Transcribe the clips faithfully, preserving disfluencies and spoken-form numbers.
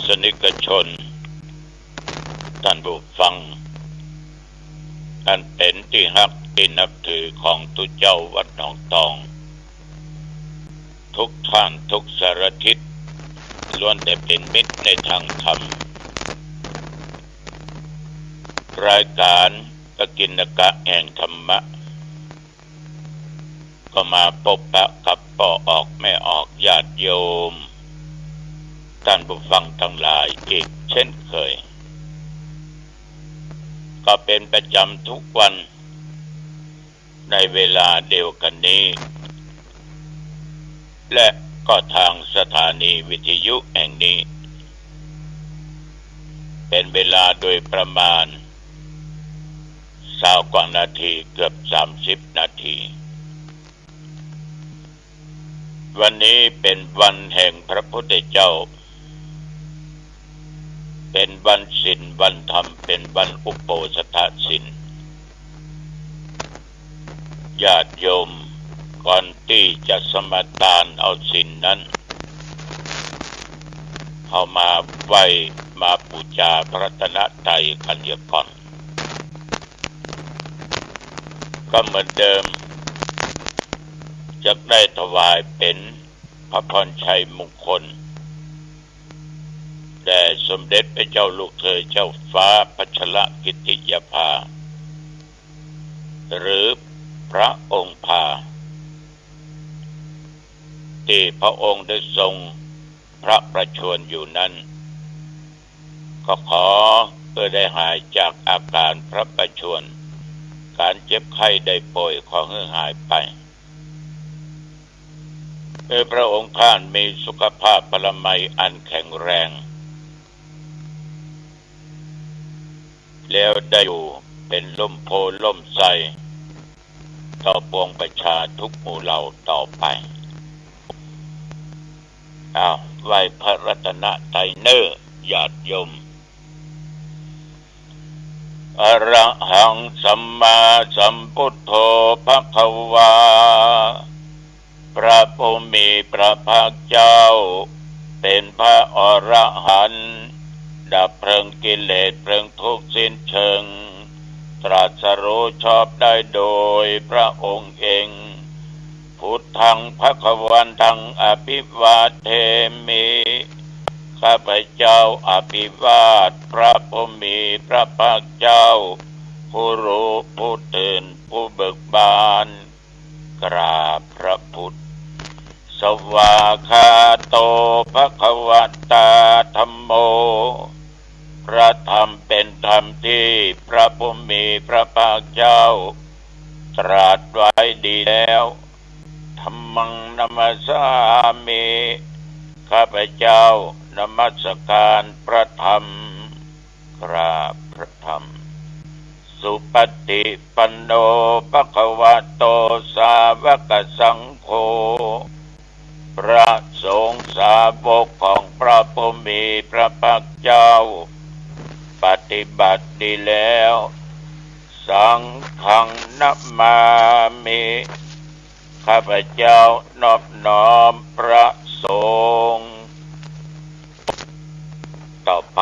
สนิกชน ต้านผู้ฟัง อันเป๋นตี้ฮักตี้นับถือของตุ๊เจ้าวัดหนองตอง ทุกท่านทุกสารทิศ ล้วนแต่เป๋นมิตรในตางธรรม รายก๋านกกิณกะแห่งธรรมะ ก็มาปบปะกับป้อออกแม่ออกญาติโยม ต้านผู้ฟังตังหลายอีกเช่นเคย ก็เป๋นประจ๋ำทุกวันในเวลาเดียวกั๋นนี้ และก็ตางสถานีวิทยุแห่งนี้ เป๋นเวลาโดยประมาณ ซาวกว่านาที เกือบสามสิบนาที วันนี้เป๋นวันแห่งพระพุทธเจ้า เป๋นวันศีลวันธรรม เป๋นวันอุโปสถศีล ญาติโยมก่อนตี้จะสมาตานเอาศีลนั้น เฮามาไหว้มาปู๋จาพระรัตนตรัยกั๋นเหียก่อน ก็เหมือนเดิม จักได้ถวายเป๋นพระพรชัยมงคล แด่สมเด็จพระเจ้าลูกเธอเจ้าฟ้าพัชรกิติยาภา หรือพระองค์ภา ตี้พระองค์ได้ทรงพระประชวรอยู่นั้น ก็ขอหื้อได้หายจากอาก๋านพระประชวร ก๋านเจ็บไข้ได้ป่วยขอหื้อหายไป หื้อพระองค์ท่านมีสุขภาพพลามัยอันแข็งแรง แล้วได้อยู่เป๋นล่มโพธิ์ล่มไทร ต่อปวงประชาทุกหมู่เหล่าต่อไป อ้าว ไหว้พระรัตนตรัยเน่อ ญาติโยม อะระหังสัมมาสัมพุทโธภะคะวา พระผู้มีพระภาคเจ้า เป๋นพระอรหันต์ ดับเพลิงกิเลสเพลิงทุกข์สิ้นเชิง ตรัสรู้ชอบได้โดยพระองค์เอง พุทธังภะคะวันตังอะภิวาเทมิ ข้าพเจ้าอภิวาทพระผู้มีพระภาคเจ้า ผู้รู้ผู้ตื่นผู้เบิกบาน กราบพระพุทธ สวากขาโตภะคะวะตาธัมโม พระธรรมเป๋นธรรมตี้พระผู้มีพระภาคเจ้าตรัสไว้ดีแล้ว ธัมมังนะมัสสามิ ข้าพเจ้านมัสการพระธรรม กราบพระธรรม สุปฏิปันโนภะคะวะโตสาวกสังโฆ พระสงฆ์สาวกของพระผู้มีพระภาคเจ้า ปฏิบัติดีแล้ว สังฆังนะมามิ ข้าพเจ้านอบน้อมพระสงฆ์ ต่อไป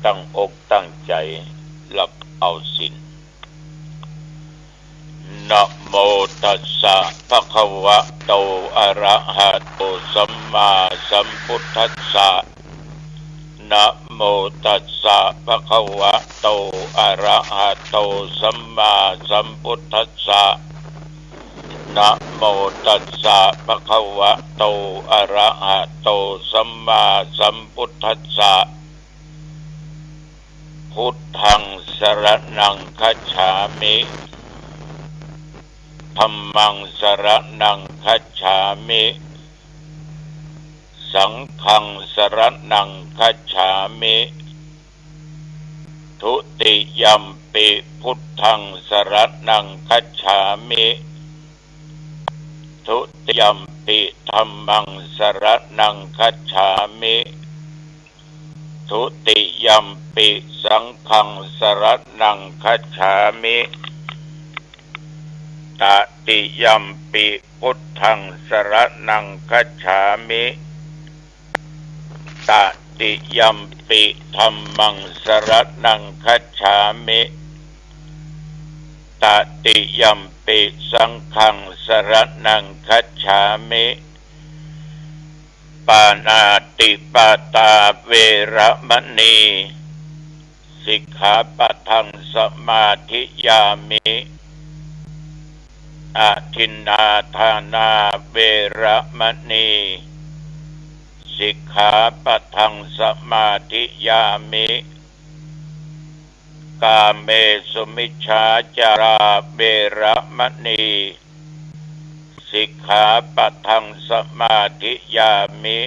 ตั้งอกตั้งใจ๋หลับเอาศีล นะโมตัสสะภะคะวะโต อะระหะโต สัมมาสัมพุทธัสสะ นะโมตัสสะภะคะวะโต อะระหะโต สัมมาสัมพุทธัสสะ นะโมตัสสะภะคะวะโต อะระหะโต สัมมาสัมพุทธัสสะ พุทธังสรณังคัจฉามิ ธัมมังสรณังคัจฉามิ สังฆังสรณังคัจฉามิ ทุติยัมปิพุทธังสรณังคัจฉามิ ทุติยัมปิธัมมังสรณังคัจฉามิ ทุติยัมปิสังฆังสรณังคัจฉามิ ตติยัมปิพุทธังสรณังคัจฉามิ ต Tatiyampi dhammaṃ saraṇaṃ gacchāmi. Tatiyampi saṅghaṃ saraṇaṃ gacchāmi. Pāṇātipātā veramaṇī sikkhāpadaṃ samādiyāmi. Adinnādānā veramaṇī sikkhāpadaṃ samādiyāmi. Kāmesumicchācārā veramaṇī sikkhāpadaṃ samādiyāmi.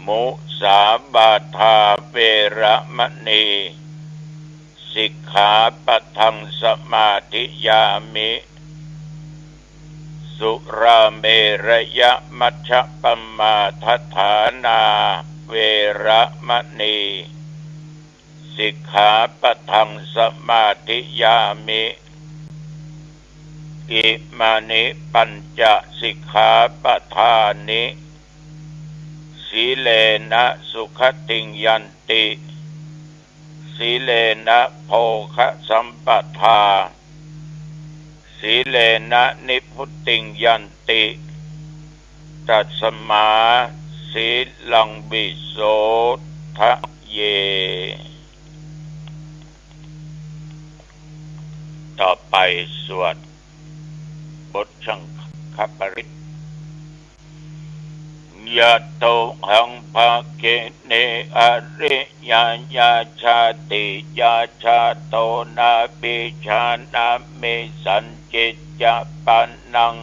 Musāvādā veramaṇī sikkhāpadaṃ samādiyāmi. Surāmerayamajjapamādaṭṭhānā veramaṇī sikkhāpadaṃ samādiyāmi. Imāni pañca sikkhāpadāni. Sīlena sugatiṃ yanti, sīlena bhogasampadā, sīlena nibbutiṃ yanti, tasmā sīlaṃ visodhaye. ต่อไปสวดบทสังฆปริตร Yathohaṃ bhagini ariyāya jātiyā jāto nābhijānāmi sañcicca pāṇaṃ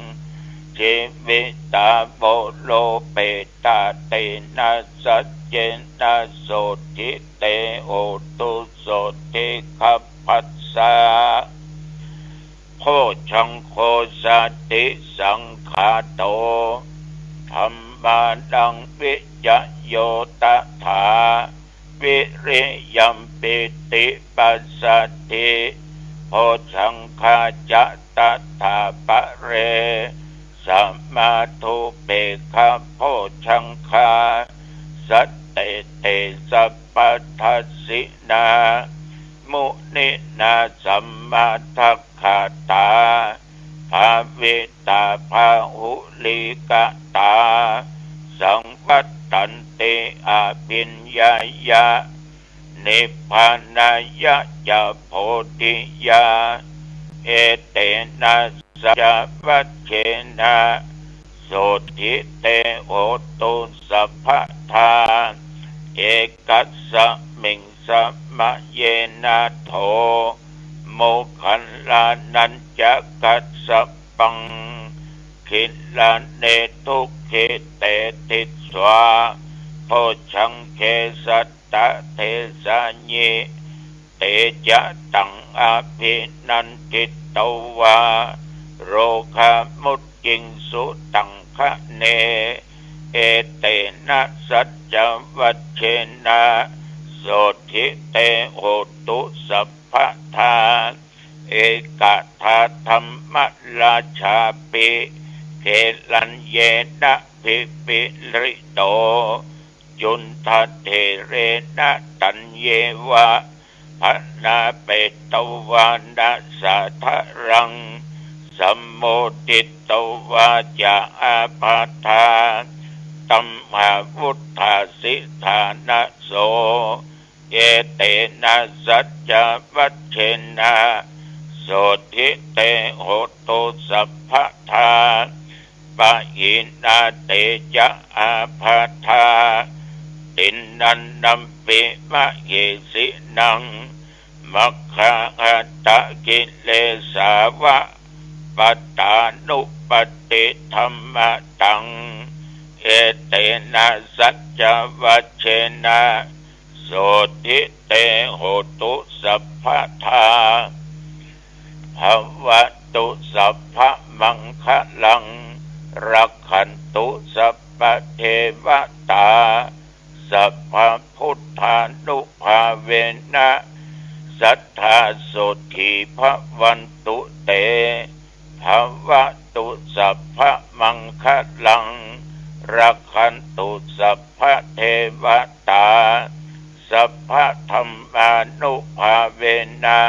jīvitā vo lopetha, tena saccena sotthi te hotu sotthi gabbhassa. Bojjhaṅgo satisaṅkhāto dhammānaṃ vicayo tathā, viriyampītipassaddhi bojjhaṅgā ca tathāpare, samādhupekkhabojjhaṅgā sattete sabbadassinā muninā sammadakkhātā bhāvitā bahulīkatā saṃvattanti abhiññāya nibbānāya ca bodhiyā. Etena saccavajjena sotthi te hotu sabbadā. Ekasmiṃ samaye nātho moggallānañca kassapaṃ gilāne dukkhite disvā bojjhaṅge satta desayi. Te ca taṃ abhinanditvā rogā mucciṃsu taṅkhaṇe. Etena saccavajjena sotthi te hotu sabbadā. Ekadā dhammarājāpi gelaññenābhipīḷito cundattherena taññeva bhaṇāpetvāna sādaraṃ sammoditvā ca ābādhā tamhā vuṭṭhāsi ṭhānaso. Etena saccavajjena sotthi te hotu sabbadā. Pahīnā te ca ābādhā tiṇṇannampi mahesinaṃ maggāhatakilesāva pattānuppattidhammataṃ. Etena saccavajjena sotthi te hotu sabbadā. Bhavatu sabbamaṅgalaṃ rakkhantu sabbadevatā sabbabuddhānubhāvena sadā sotthī bhavantu te. Bhavatu sabbamaṅgalaṃ รักขันตุสัพพะเทวะตา สัพพะธัมมานุภาเวนะ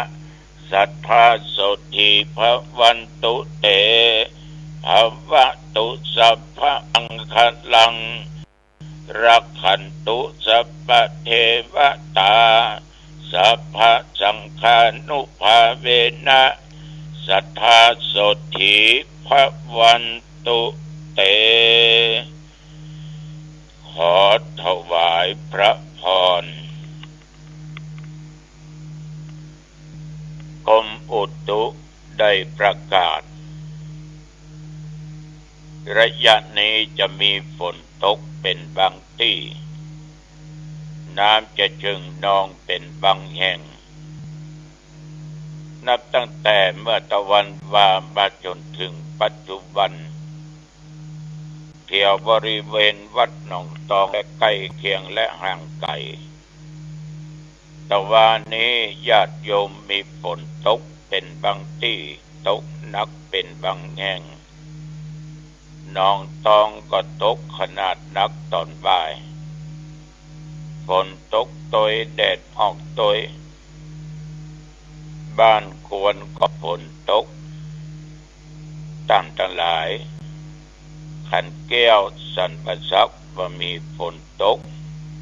สัตถาโสถีภะวันตุเต ภะวะตุสัพพะมังคะลัง รักขันตุสัพพะเทวะตา สัพพะสังฆานุภาเวนะ สัตถาโสถีภะวันตุเต ขอถวายพระพร กรมอุตุได้ประกาศ ระยะนี้จะมีฝนตกเป็นบางตี้ น้ำจะเจิ่งนองเป็นบางแห่ง นับตั้งแต่เมื่อตะวันวามาจนถึงปัจจุบัน แถวบริเวณวัดหนองตองและใก้เคียงและห่างไก๋ ตะวานี้ญาติโยมมีฝนตกเป็นบางตี้ ตกหนักเป็นบางแห่ง หนองตองก็ตกขนาดหนักต๋อนบ่าย ฝนตกตวย แดดออกตวย บ้านกวนก็ฝนตก ต้านตังหลาย ขันแก้ว สันป่าสัก บ่มีฝนตก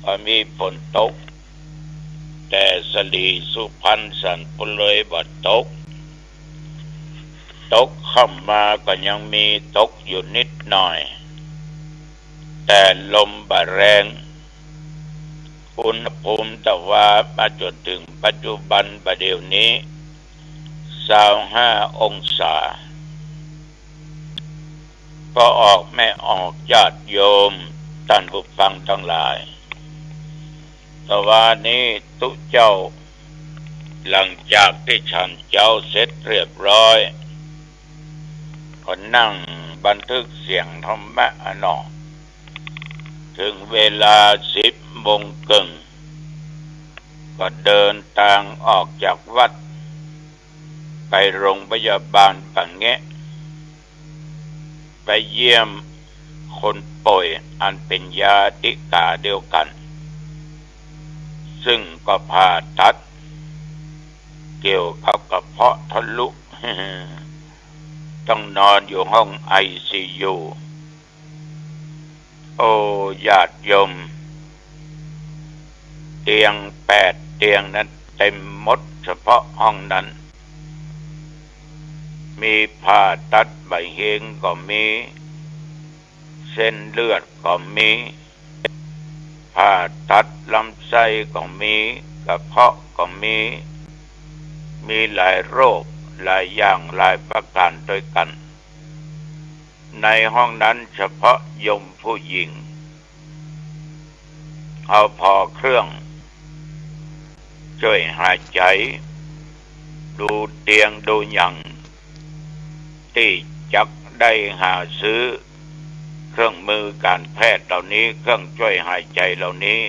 บ่มีฝนตก แต่สะหลี สุพรรณ สันปุเลยบ่ตก ตกเข้ามาก็ยังมีตกอยู่นิดหน่อย แต่ลมบ่แรง อุณหภูมิตะวามาจนถึงปัจจุบันบ่าเดี่ยวนี้ ซาวห้าองศา ปอออกแม่ออก ญาติโยม ต้านผู้ฟังตังหลาย ตะวานี้ตุ๊เจ้า หลังจากตี้ฉันเจ๊าเสร็จเรียบร้อย ก็นั่งบันทึกเสียงธรรมะอะเนาะ เถิงเวลาสิบโมงเกิ่ง ก็เดินตางออกจากวัด ไปโรงพยาบาลปะแงะ ไปเยี่ยมคนป่วยอันเป๋นญาติก๋าเดียวกั๋น ซึ่งก็ผ่าตัดเกี่ยวกับกระเพาะทะลุ ต้องนอนอยู่ห้องไอซียู โอ้ ญาติโยม เตียงแปดเตียงนั้นเต็มหมดเฉพาะห้องนั้น มีผ่าตัดใบเฮงก็มี เส้นเลือดก็มี ผ่าตัดลำไส้ก็มี กระเพาะก็มี มีหลายโรค หลายอย่าง หลายประก๋านตวยกั๋น ในห้องนั้นเฉพาะโยมผู้หญิง เอาผ่อเครื่องจ้วยหายใจ๋ ดูเตียงดูหยัง ตี้จักได้หาซื้อเครื่องมือก๋านแพทย์เหล่านี้ เครื่องจ้วยหายใจ๋เหล่านี้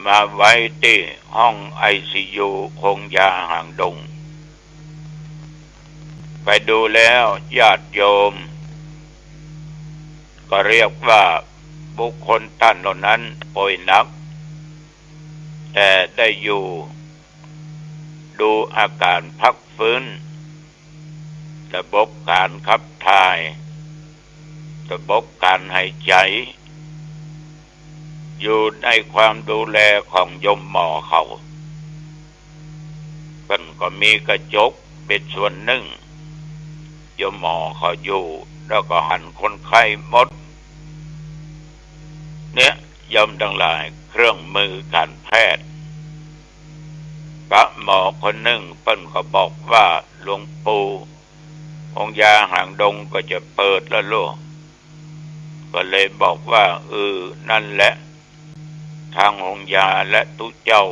มาไว้ตี้ห้องไอซียูโฮงยาหางดง ไปดูแล้วญาติโยม ก็เรียกว่าบุคคลต้านเหล่านั้นป่วยหนัก แต่ได้อยู่ ดูอาก๋านพักฟื้น ระบบก๋านขับถ่าย ระบบก๋านหายใจ๋ อยู่ในความดูแลของโยมหมอเขา เปิ้นก็มีกระจกเป๋นส่วนนึ่ง โยมหมอเขาอยู่ แล้วก็หันคนไข้หมด เนี่ย โยมตังหลาย เครื่องมือก๋านแพทย์ ป้าหมอคนนึ่งเปิ้นก็บอกว่า หลวงปู่ โฮงยาหางดงก็จะเปิดแล้วลูก ก็เลยบอกว่า เออ นั่นแหละ ตางโฮงยาและตุ๊เจ้า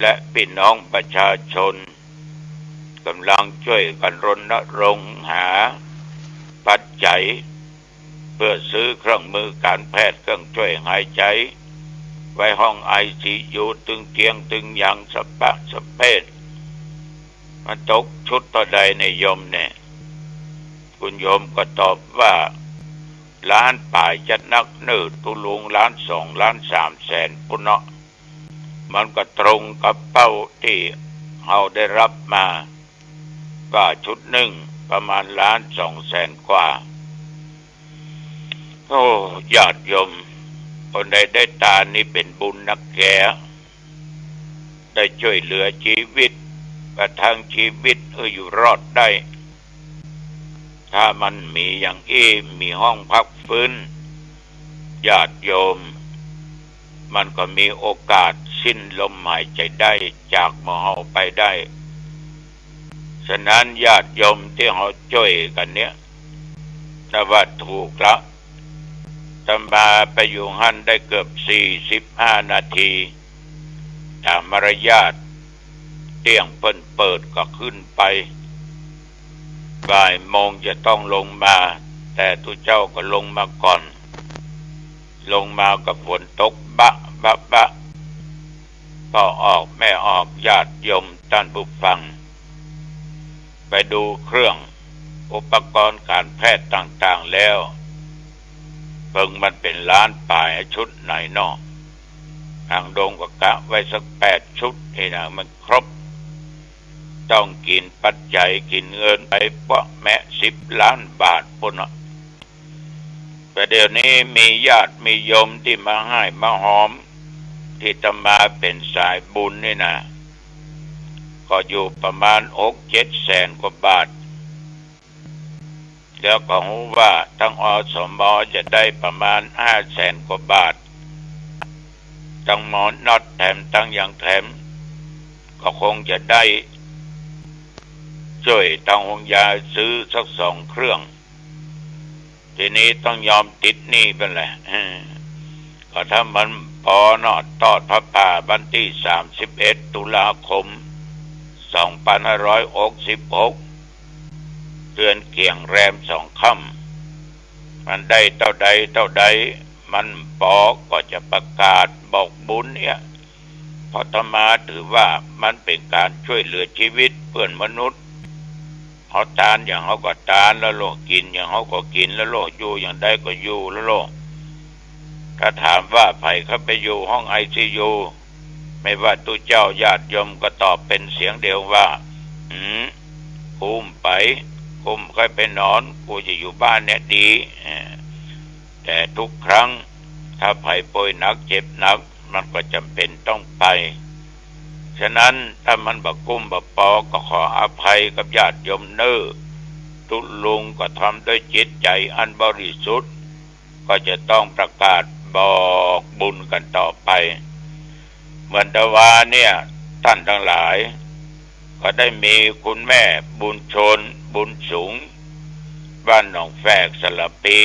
และปี้น้องประชาชน ก่ำลังจ้วยกั๋นรณรงค์หาปัจจัย เพื่อซื้อเครื่องมือก๋านแพทย์ เครื่องจ้วยหายใจ๋ ไว้ห้องไอซียู ตึงเตียงตึงหยังสะปะสะเปด มันตกชุดเต้าใดเนี่ยโยมเนี่ย คุณโยมก็ตอบว่า ล้านป๋ายจะนักเน่อ ตุ๊ลุง ล้านสอง ล้านสามแสนปู้นเนาะ มันก็ตรงกับเป้าตี้เฮาได้ฮับมา ว่าชุดนึ่งประมาณล้านสองแสนกว่า โอ้ ญาติโยม คนใดได้ตานนี่เป๋นบุญนักแก่ ได้จ้วยเหลือจีวิต ประทังจีวิตหื้ออยู่รอดได้ ถ้ามันมีอย่างอี้ มีห้องพักฟื้น ญาติโยม มันก็มีโอกาสสิ้นลมหายใจ๋ได้ จากหมู่เฮาไปได้ ฉะนั้นญาติโยมตี้เฮาจ้วยกั๋นเนี่ย นับว่าถูกละ อาตมาไปอยู่หั้นได้เกือบสี่สิบห้านาที ต๋ามมารยาท เตี้ยงเปิ้นเปิดก็ขึ้นไป บ่ายโมงจะต้องลงมา แต่ตุ๊เจ้าก็ลงมาก่อน ลงมาก็ฝนตกบะบะบะ พ่อออกแม่ออก ญาติโยมต้านผู้ฟัง ไปดูเครื่องอุปกรณ์ก๋านแพทย์ต่างๆ แล้ว เปิงมันเป๋นล้านป๋ายชุดไหนเนาะ หางดงก็กะไว้สักแปดชุดนี่นะ มันครบ ต้องกิ๋นปัจจัย กิ๋นเงินไปปะแมะสิบล้านบาทปู้นเนาะ แต่เดี๋ยวนี้มีญาติมีโยมตี้มาฮ่ายมาฮอม ตี้อาตมาเป๋นสายบุญนี่นะ ก็อยู่ประมาณหกเจ็ดแสนกว่าบาท แล้วก็ฮู้ว่าตัง อสม. จะได้ประมาณห้าแสนกว่าบาท ตังหมอน็อตแถมตังหยังแถม ก็คงจะได้จ้วยตังโฮงยาซื้อสักสองเครื่อง ทีนี้ต้องยอมติดหนี้ไปแหละ เออ ก็ถ้ามันปอเนาะ ตอดผ้าป่าวันตี้สามสิบเอ็ดตุลาคม สองปันห้าร้อยหกสิบหก เดือนเกี่ยงแรมสองค่ำ มันได้เต้าใดเต้าใด มันปอก็จะประกาศบอกบุญเนี่ย เพราะอาตมาถือว่ามันเป๋นก๋านจ้วยเหลือจีวิตเปื้อนมนุษย์ เฮาตานอย่างเฮาก็ตานแล้วโล กิ๋นอย่างเฮาก็กิ๋นแล้วโล อยู่อย่างใดก็อยู่แล้วโล ถ้าถามว่าใผเข้าไปอยู่ห้องไอซียู ไม่ว่าตุ๊เจ้าญาติโยมก็ตอบเป๋นเสียงเดียวว่า อืม กูบ่ไป กูบ่ใค่ไปนอน กูจะอยู่บ้านเนี่ยดี เออ แต่ทุกครั้งถ้าใผป่วยหนักเจ็บหนัก มันก็จ๋ำเป๋นต้องไป ฉะนั้นถ้ามันบ่กุ้มบ่ปอก็ขออภัยกับญาติโยมเน่อ ตุ๊ลุงก็ทำด้วยจิตใจ๋อันบริสุทธิ์ ก็จะต้องประกาศบอกบุญกั๋นต่อไป เหมือนตะวาเนี่ย ต้านตังหลาย ก็ได้มีคุณแม่บุญชน บุญสูง บ้านหนองแฝก สระพี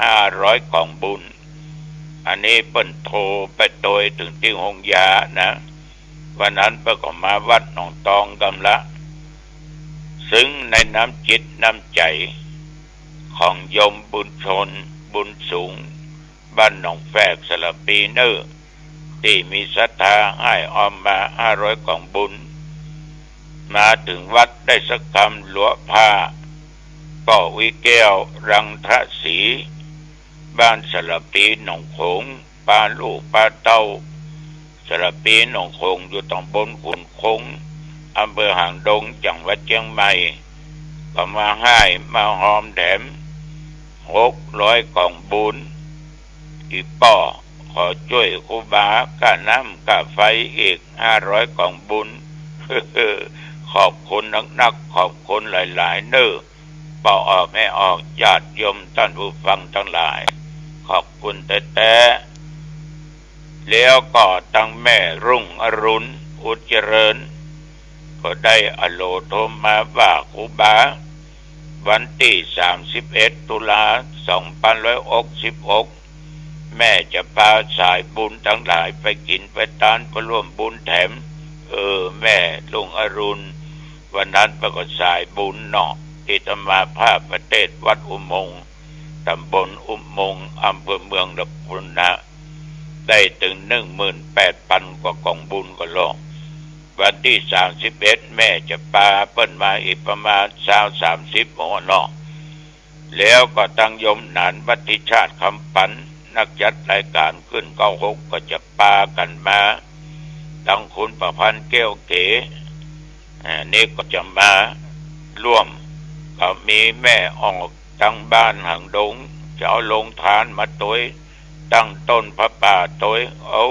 ห้าร้อยกล่องบุญ อันนี้เปิ้นโทรไปโตยเถิงตี้โฮงยานะ วันนั้นเปิ้นก็มาวัดหนองตองกำละ ซึ่งในน้ำจิตน้ำใจ๋ของโยมบุญชน บุญสูง บ้านหนองแฝก สระพีเน่อ ตี้มีศรัทธาฮ่ายออมมาห้าร้อยกล่องบุญ มาเถิงวัดได้สักกำ หลวงป้าป้ออุ๊ยแก้ว รังทศรี บ้านสระพีหนองโขง ปาลูกปาเต้า สระพีหนองโขง อยู่ตำบลขุนคง อำเภอหางดง จังหวัดเจียงใหม่ ก็มาฮ่ายมาฮอมแถมหกร้อยกล่องบุญ อี่ป้อขอจ้วยครูบาก้าน้ำก้าไฟอีกห้าร้อยกล่องบุญ ขอบคุณนักๆ ขอบคุณหลายๆ เน่อ ป้อออกแม่ออก ญาติโยมต้านผู้ฟังตังหลาย ขอบคุณแต๊ๆ แล้วก็ตังแม่รุ่งอรุณ อุดเจริญ ก็ได้อะโหลโทรมาว่าครูบา วันตี้สามสิบเอ็ดตุลา สองปันห้าร้อยหกสิบหก แม่จะปาสายบุญตังหลายไปกิ๋นไปตานไปร่วมบุญแถม เออ แม่รุ่งอรุณ วันนั้นเปิ้นก็สายบุญเนาะ ตี้อาตมาภาพไปเตศน์วัดอุโมงค์ ตำบลอุโมงค์ อำเภอเมืองละพุนนะ ได้เถิงหนึ่งหมื่นแปดปันกว่าก๋องบุญก็ลอ วันตี้สามสิบเอ็ด แม่จะปาเปิ้นมาอีกประมาณซาวสามสิบหัวเนาะ แล้วก็ตังโยมหนานวัฒน์ทิชาติ คำปัน นักจัดรายก๋านคลื่นเก้าหก ก็จะปากั๋นมา ตังคุณประพันธ์ แก้วเก๋ อ่า นี่ก็จะมาร่วม ก็มีแม่ออกตังบ้านหางดง จะเอาโฮงตานมาตวย ตั้งต้นผ้าป่าตวย โอ้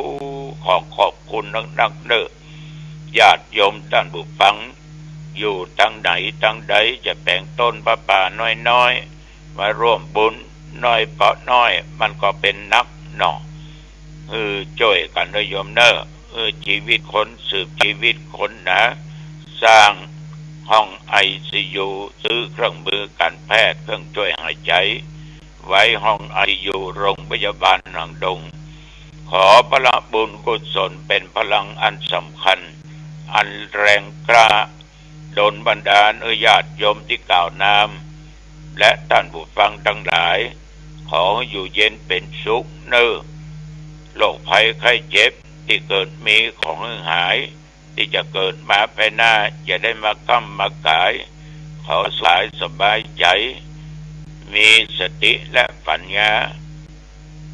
ขอขอบคุณนักๆ เน่อ ญาติโยมต้านผู้ฟัง อยู่ตังไหนตังใด จะแป๋งต้นผ้าป่าน้อยๆ มาร่วมบุญ น้อยเปาะน้อย มันก็เป๋นนักเนาะ เออ จ้วยกั๋นเน่อโยมเน่อ เออ ชีวิตคน สืบชีวิตคนนะ สร้างห้องไอซียู ซื้อเครื่องมือการแพทย์ เครื่องช่วยหายใจ ไว้ห้องไอซียู โรงพยาบาลหางดง ขอผละบุญกุศลเป๋นพลังอันสำคัญ อันแรงกล้า ดลบันดาลหื้อญาติโยมตี้กล่าวนาม และต้านผู้ฟังตังหลาย ขอหื้ออยู่เย็นเป๋นสุขเน่อ โรคภัยไข้เจ็บตี้เกิดมี ขอหื้อหาย ตี้จะเกิดมาภายหน้า อย่าได้มาก้ำมาก๋าย ขอสุขสบายใจ๋ มีสติและปัญญา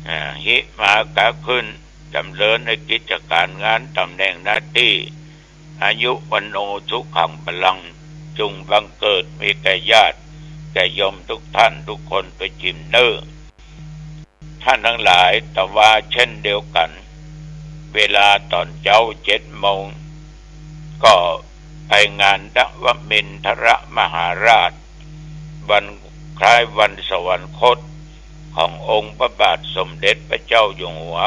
อ่า หิมากาขึ้น ดำเนินในกิจก๋านงาน ต๋ำแหน่งหน้าตี้ อายุวัณโณสุขังพลัง จุ่งบังเกิดมีแก่ญาติ แก่โยมทุกท่านทุกคนไปจิ่มเน่อ ต้านตังหลาย ตะวาเช่นเดียวกั๋น เวลาต๋อนเจ๊าเจ็ดโมง ก็ไปงานนวมินทรมหาราช วันคล้ายวันสวรรคตขององค์พระบาทสมเด็จพระเจ้าอยู่หัว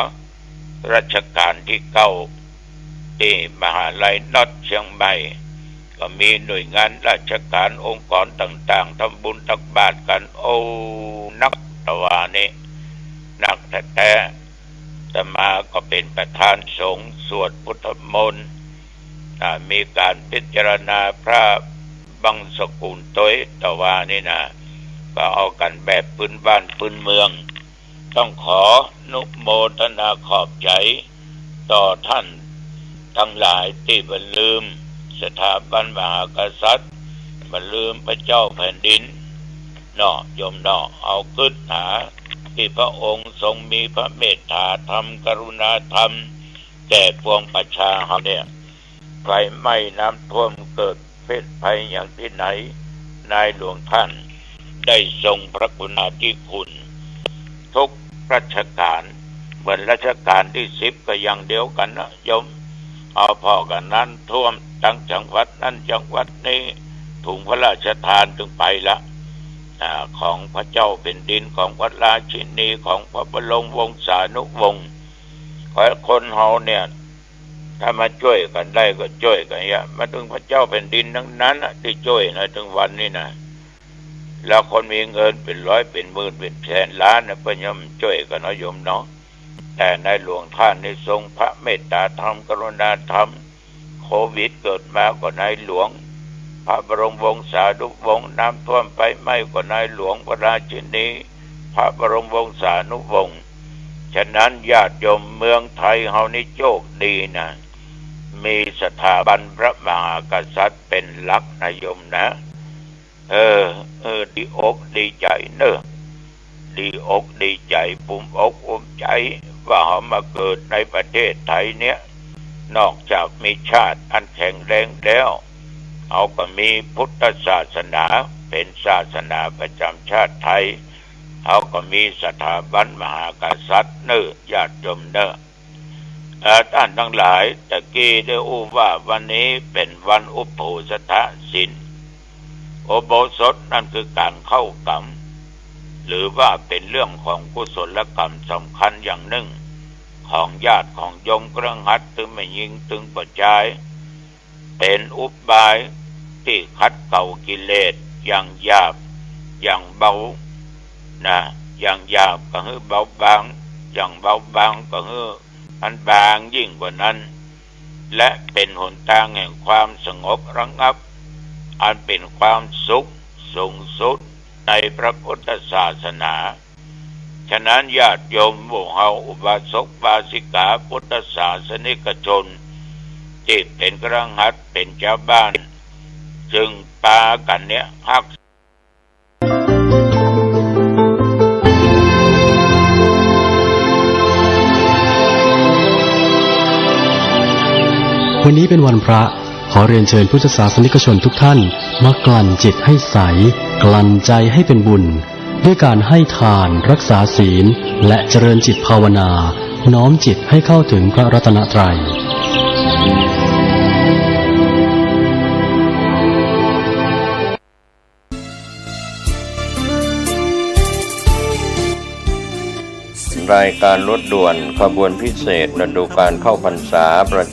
รัชกาลตี้เก้า ตี้มหาลัยน็อตเชียงใหม่ ก็มีหน่วยงานราชการองค์กรต่างๆ ทำบุญตักบาตรกั๋น โอ้ นักตะวานี้ นักแต๊ๆ อาตมาก็เป๋นประธานสงฆ์สวดพุทธมนต์ อ่า มีก๋านพิจารณาพระบังสกุลตวย ตะวานี้นะ ก็เอากั๋นแบบปื๊นบ้านปื๊นเมือง ต้องขออนุโมทนาขอบใจ๋ต่อต้านตังหลายตี้บ่ลืมสถาบันมหากษัตริย์ บ่ลืมพระเจ้าแผ่นดินเนาะโยมเนาะ เอากึ๊ดหาตี้พระองค์ทรงมีพระเมตตาธรรม กรุณาธรรม แก่ปวงประชาเฮาเนี่ย ไฟไหม้น้ำท่วมเกิดเพศภัยอย่างตี้ไหน ในหลวงต้านได้ทรงพระกรุณาธิคุณทุกรัชกาล เหมือนรัชกาลตี้สิบก็อย่างเดียวกั๋นนะโยม เอาผ่อกั๋นน้ำท่วมตังจังหวัดนั้นจังหวัดนี้ ถุงพระราชทานตึงไปละ อ่า ของพระเจ้าแผ่นดิน ของพระราชินี ของพระบรมวงศานุวงศ์ ขอหื้อคนเฮาเนี่ย ถ้ามาจ้วยกั๋นได้ก็จ้วยกั๋นเยียะ มาเถิงพระเจ้าแผ่นดินตังนั้นน่ะตี้จ้วยนะ เถิงวันนี้นะ แล้วคนมีเงินเป๋นร้อยเป๋นหมื่นเป๋นแสนล้านนะ เปิ้นย่อมจ้วยกั๋นเนาะโยมเนาะ แต่ในหลวงต้านได้ทรงพระเมตตาธรรม กรุณาธรรม โควิดเกิดมาก็ในหลวง พระบรมวงศานุวงศ์ น้ำท่วมไฟไหม้ก็ในหลวง พระราชินี พระบรมวงศานุวงศ์ ฉะนั้นญาติโยมเมืองไทยเฮานี่โชคดีนะ มีสถาบันพระมหากษัตริย์เป๋นหลักนะโยมนะ เออ เออ ดีอกดีใจ๋เน่อ ดีอกดีใจ๋ ภูมิอกภูมิใจ๋ ว่าเฮามาเกิดในประเทศไทยเนี่ย นอกจากมีชาติอันแข็งแรงแล้ว เฮาก็มีพุทธศาสนาเป๋นศาสนาประจ๋ำชาติไทย เฮาก็มีสถาบันมหากษัตริย์เน่อ ญาติโยมเน่อ เอ่อ ต้านตังหลาย ตะกี้ได้อู้ว่าวันนี้เป๋นวันอุโภสถศีล อุโบสถนั่นคือก๋านเข้ากรรม หรือว่าเป๋นเรื่องของกุศลกรรมสำคัญอย่างนึ่ง ของญาติของโยมคฤหัสถ์ ตึงแม่ญิงตึงป้อจาย เป๋นอุบายตี้ขัดเกลากิเลสอย่างหยาบอย่างเบานะ อย่างหยาบก็หื้อเบาบาง อย่างเบาบางก็หื้ออันบางยิ่งกว่านั้น และเป๋นหนตางแห่งความสงบระงับ อันเป๋นความสุขสูงสุดในพระพุทธศาสนา ฉะนั้นญาติโยมหมู่เฮาอุบาสกอุบาสิกาพุทธศาสนิกชน ตี้เป๋นคฤหัสถ์เป๋นจาวบ้าน จึงปากั๋นเนี่ยฮัก วันนี้เป็นวันพระ ขอเรียนเชิญพุทธศาสนิกชนทุกท่าน มากลั่นจิตให้ใส กลั่นใจให้เป็นบุญ ด้วยการให้ทาน รักษาศีล และเจริญจิตภาวนา น้อมจิตให้เข้าถึงพระรัตนตรัย รายการรถด่วนขบวนพิเศษฤดูกาลเข้าพรรษาประจำ